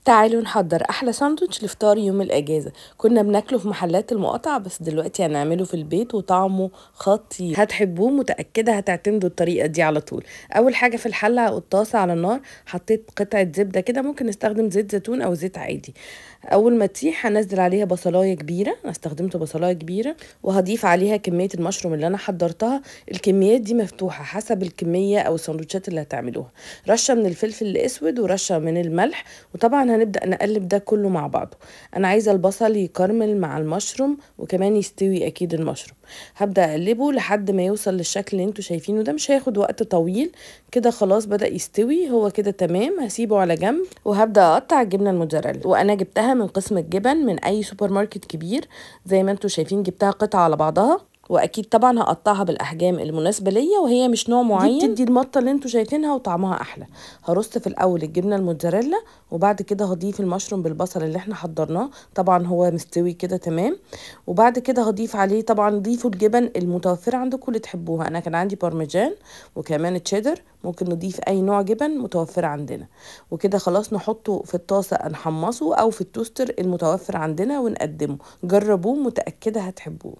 تعالوا نحضر احلى ساندوتش لفطار يوم الاجازه. كنا بناكله في محلات المقاطعة، بس دلوقتي هنعمله في البيت وطعمه خطير، هتحبوه متاكدة، هتعتمدوا الطريقة دي على طول. اول حاجة في الحلة او الطاسه على النار حطيت قطعه زبدة كده، ممكن نستخدم زيت زيتون او زيت عادي. اول ما تسيح هنزل عليها بصلايه كبيرة، انا استخدمت بصلايه كبيرة، وهضيف عليها كمية المشروم اللي انا حضرتها. الكميات دي مفتوحة حسب الكمية او الساندوتشات اللي هتعملوها. رشه من الفلفل الاسود ورشه من الملح، وطبعا هنبدأ نقلب ده كله مع بعضه. انا عايزه البصل يكرمل مع المشروم وكمان يستوي اكيد المشروم. هبدأ اقلبه لحد ما يوصل للشكل اللي انتوا شايفينه ده، مش هياخد وقت طويل كده، خلاص بدأ يستوي هو كده تمام. هسيبه على جنب وهبدأ اقطع الجبنة الموتزاريلا، وانا جبتها من قسم الجبن من اي سوبر ماركت كبير. زي ما انتوا شايفين جبتها قطعه على بعضها، واكيد طبعا هقطعها بالاحجام المناسبة ليا، وهي مش نوع معين، دي بتدي المطه اللي انتوا شايفينها وطعمها احلى. هرص في الاول الجبنة الموتزاريلا، وبعد كده هضيف المشروم بالبصل اللي احنا حضرناه، طبعا هو مستوي كده تمام. وبعد كده هضيف عليه طبعا ضيفوا الجبن المتوفرة عندكم اللي تحبوها، انا كان عندي بارميجان وكمان تشيدر، ممكن نضيف اي نوع جبن متوفر عندنا. وكده خلاص نحطه في الطاسه نحمصه او في ال toaster المتوفر عندنا ونقدمه. جربوه متاكدة هتحبوه.